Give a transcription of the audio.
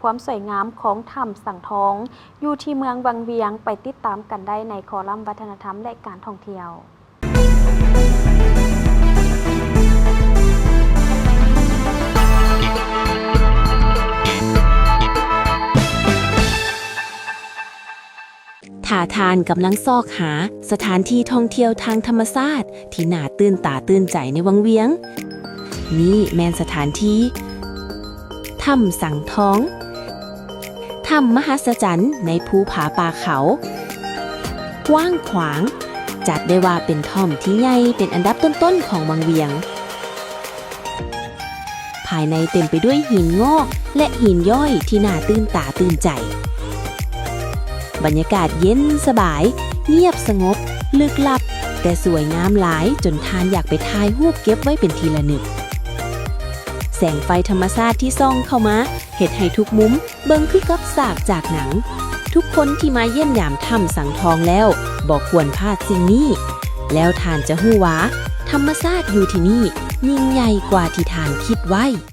ຄວາມສວຍງາມຂອງຖ້ຳສັງທອງ ຢູ່ທີ່ເມືອງວັງວຽງ, ໄປຕິດຕາມກັນໄດ້ໃນຄໍລັມວັດທະນະທຳ ແລະ ການທ່ອງທ່ຽວ. ຖ້າທ່ານກຳລັງຊອກຫາສະຖານທີ່ທ່ອງທ່ຽວທາງທຳມະຊາດທີ່ໜ້າຕື່ນຕາຕື່ນໃຈໃນວັງວຽງ, ນີ້ແມ່ນສະຖານທີ່ ຖ້ຳສັງທອງ. ຖ້ຳມະຫັດສະຈັນໃນພູຜາປ່າເຂົາ ກວ້າງຂວາງ, ຈັດໄດ້ວ່າເປັນຖ້ຳທີ່ໃຫຍ່ເປັນອັນດັບຕົ້ນໆຂອງວັງວຽງ. ພາຍໃນເຕັມໄປດ້ວຍຫີນງອກ ແລະ ຫີນຍ້ອຍທີ່ໜ້າຕື່ນຕາຕື່ນໃຈ. ບັນຍາກາດເຢັນສະບາຍ, ງຽບສະຫງົບ, ລຶກລັບ, ແຕ່ສວຍງາມຫຼາຍຈົນທ່ານຢາກໄປຖ່າຍຮູບເກັບໄວ້ເປັນທີ່ລະນຶກ. ແສງໄຟທຳມະຊາດທີ່ສ່ອງເຂົ້າມາ ເຮັດໃຫ້ທຸກມຸມເບິ່ງຄືກັບສາກຈາກໜັງ. ທຸກຄົນທີ່ມາຢ້ຽມຢາມຖ້ຳສັງທອງແລ້ວ ບໍ່ຄວນພາດສິ່ງນີ້, ແລ້ວທ່ານຈະຮູ້ວ່າທຳມະຊາດຢູ່ທີ່ນີ້ຍິ່ງໃຫຍ່ກວ່າທີ່ທ່ານຄິດໄວ້.